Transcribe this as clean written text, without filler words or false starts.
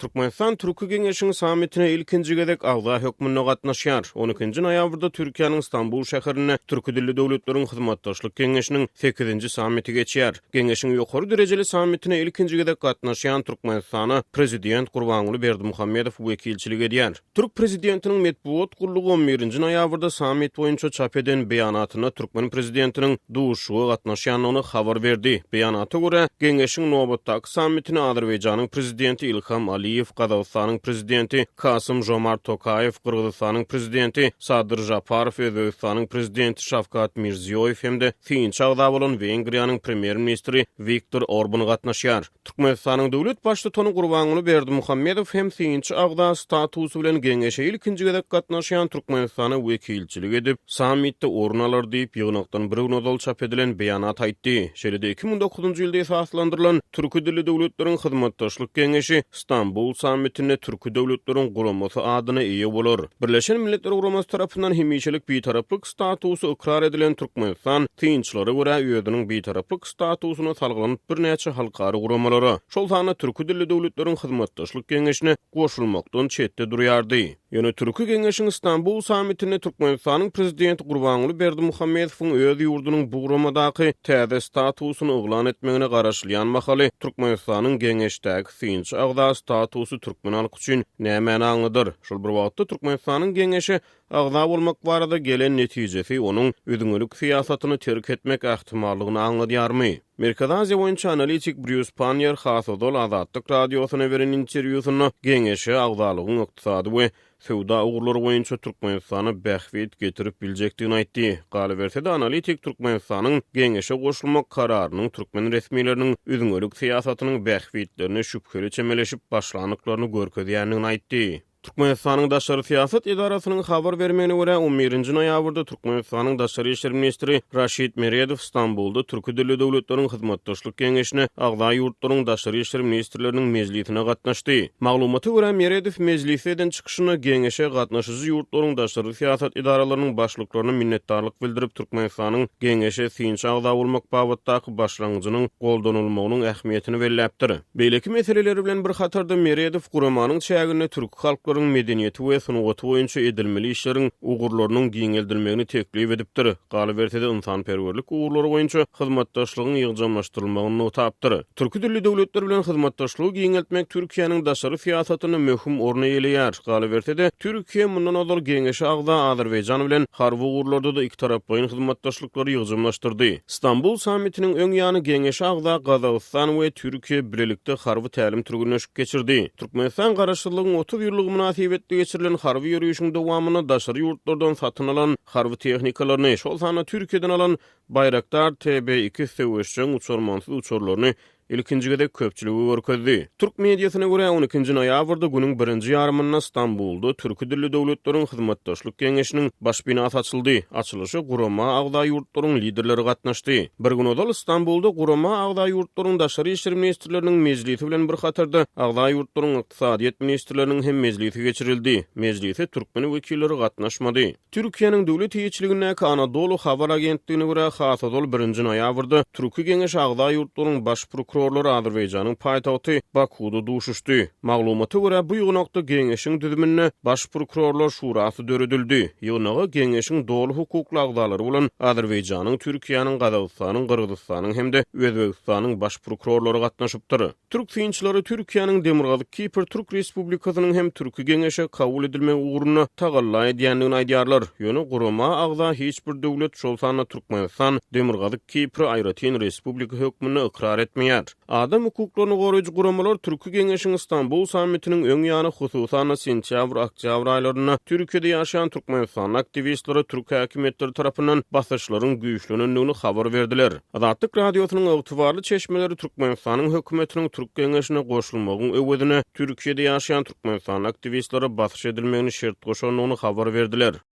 Türkmenistan Türki Geňeşiň sammitine ilkinji gezek agza hökmünde gatnaşýar. On ikinji noýabrda Türkiýäniň Stambul şäherinde Türki dilli döwletleriň hyzmatdaşlyk geňeşiniň sekizinji sammiti geçýär. Geňeşiň ýokary derejeli sammitine ilkinji gezek gatnaşýan Türkmenistana Prezident Gurbanguly Berdimuhamedow wekilçilik edýär. Türk prezidentiniň metbugat gullugy on birinji noýabrda sammit boýunça çap eden beýanatynda türkmen prezidentiniň duşuşyga gatnaşýandygyny habar berdi. Beýanata görä, Geňeşiň nobatdaky sammitine Azerbaýjanyň prezidenti Ilham Aliýew, Gazagystanyň prezidenti Kasym-Žomart Tokaýew, Gyrgyzystanyň prezidenti Sadyr Žaparow, Özbegistanyň prezidenti Şawkat Mirziýoýew hem-de synçy agza bolan Wengriýanyň premýer-ministri Wiktor Orban gatnaşýar. Türkmenistanyň döwlet Baştutany Gurbanguly Berdimuhamedow hem synçy agza statusy bilen geňeşe ilkinji gezek gatnaşýan Türkmenistana wekilçilik edip, sammitde orun alar diýip, ýygnakdan bir gün ozal çap edilen beýanat aýtdy. Şeýle-de 2009-njy ýylda esaslandyrylan Türki dilli döwletleriň hyzmatdaşlyk geňeşi Stambul sammitinde Türki döwletleriň guramasy adyna eýe bolar. Birleşen Milletler Guramasy tarapyndan hemişelik bitaraplyk statusy ykrar edilen Türkmenistan synçylara görä özüniň bitaraplyk statusyna salgylanyp birnäçe halkara guramalara, şol sanda Türki dilli döwletleriň hyzmatdaşlyk geňeşine goşulmakdan çetde durýardy. Ýöne Türki geňeşiň Stambul sammitinde Türkmenistanyň Prezidenti Gurbanguly Berdimuhamedowyň öz ýurdunyň bu guramadaky täze statusyny yglan etmegine garaşylýan mahaly Türkmenistanyň geňeşdäki synçy agza statusy türkmen halky üçin nämäni aňladar? Şol bir wagtda Türkmenistanyň geňeşe Agza bolmak barada gelen netijesi onuň üzňelik syýasatyny terk etmek ähtimallygyny aňladýarmy? Merkezi Aziýa boýunça analitik Brýus Panniýer has ozal Azatlyk Radiosyna beren interwýusynda Geňeşe agzalygyň ykdysady we söwda ugurlary boýunça Türkmenistana bähbit getirip biljekdigini aýtdy. Galyberse-de, analitik Türkmenistanyň Geňeşe goşulmak kararynyň türkmen resmileriniň üzňelik syýasatynyň bähbitlerine şübheli çemeleşip başlandyklaryny görkezýändigini aýtdy. Türkmenistanyň daşary syýasat edarasynyň habar bermegine görä, on birinji noýabrda Türkmenistanyň daşary işler ministri Raşid Meredow Stambulda Türki dilli döwletleriň hyzmatdaşlyk geňeşine agza ýurtlaryň daşary işler ministrleriniň mejlisine gatnaşdy. Maglumata görä, Meredow mejlisde eden çykyşynda geňeşe gatnaşyjy ýurtlaryň daşary syýasat edaralarynyň başlyklaryna minnetdarlyk bildirip, Türkmenistanyň geňeşe synçy agza bolmak babatdaky başlangyjynyň goldanylmagynyň ähmiýetini belläpdir. Beýleki meseleler bilen bir hatarda Meredow guramanyň çäginde türki halklaryň medeniýeti we sungaty boýunça edilmeli işleriň ugurlarynyň giňeldilmegini teklip edipdir, galyberse-de ynsanperwerlik ugurlary boýunça hyzmatdaşlygyň ýygjamlaşdyrylmagyny nygtapdyr. Türki dilli döwletler bilen hyzmatdaşlygy giňeltmek Türkiýäniň daşary syýasatynda möhüm orun eýeleýär. Galyberse-de, Türkiýe mundan ozal Geňeşe agza Azerbaýjan bilen harby ugurlarda-da ikitaraplaýyn hyzmatdaşlyklary ýygjamlaşdyrdy. Stambul sammitiniň öň ýany Geňeşe agza Gazagystan we Türkiýe bilelikde harby tälim-türgenleşik geçirdi. Türkmenistan Garaşsyzlygyň 30 ýyllygy mynasybetli geçirilen harby ýörişiň dowamynda daşary ýurtlardan satyn alan harby tehnikalaryny, şol sanda Türkiýeden alan Baýraktar TB iki söweşjeň uçarmansyz uçarlaryny ilkinji gezek köpçülige görkezdi. Türk mediasyna görä, on ikinji noýabrda günüň birinji ýarymynda Stambulda Türki dilli döwletleriň hyzmatdaşlyk geňeşiniň baş binasy açyldy. Açylyşa gurama agza ýurtlaryň liderleri gatnaşdy. Bir gün ozal Stambulda gurama agza ýurtlaryň daşary işler ministrleriniň mejlisi bilen bir hatarda agza ýurtlaryň ykdysadyýet ministrleriniň hem mejlisi geçirildi. Mejlise türkmen wekilleri gatnaşmady. Türkiýäniň döwlet eýeçiligindäki Anadolu habar agentligine görä, has ozal birinji noýabrda Türki Geňeşe agza ýurtlaryň baş prokurorlary Azerbaýjanyň paýtagty Bakuwda duşuşdy. Maglumata görä, bu ýygnakda Geňeşiň düzüminde Baş prokurorlar şurasy döredildi. Ýygnaga Geňeşiň doly hukukly agzalary bolan Azerbaýjanyň, Türkiýäniň, Gazagystanyň, Gyrgyzystanyň hem-de Özbegistanyň baş prokurorlary gatnaşypdyr. Türk synçylary Türkiýäniň Demirgazyk Kipr Türk Respublikasynyň hem Türki Geňeşe kabul edilmegi ugrunda tagalla edýändigini aýdýarlar. Ýöne gurama agza hiç bir döwlet, şol sanda Türkmenistan Demirgazyk Kipri aýratyn respublika hökmünde ykrar etmeýär. Adam hukuklaryny goraýjy guramalar Türki Geňeşiň Stambul sammitiniň öň ýany, hususan-da sentýabr-oktýabr aýlarynda Türkiýede ýaşaýan türkmenistanly aktiwistlere türk häkimiýetleri tarapyndan basyşlaryň güýçlenendigini habar berdiler. Azatlyk Radiosynyň ygtybarly çeşmeleri Türkmenistanyň hökümetiniň Türk geňeşine goşulmagyň öwezine Türkiýede ýaşaýan türkmenistanly aktiwistlere basyş edilmegini şert goşandygyny habar berdiler.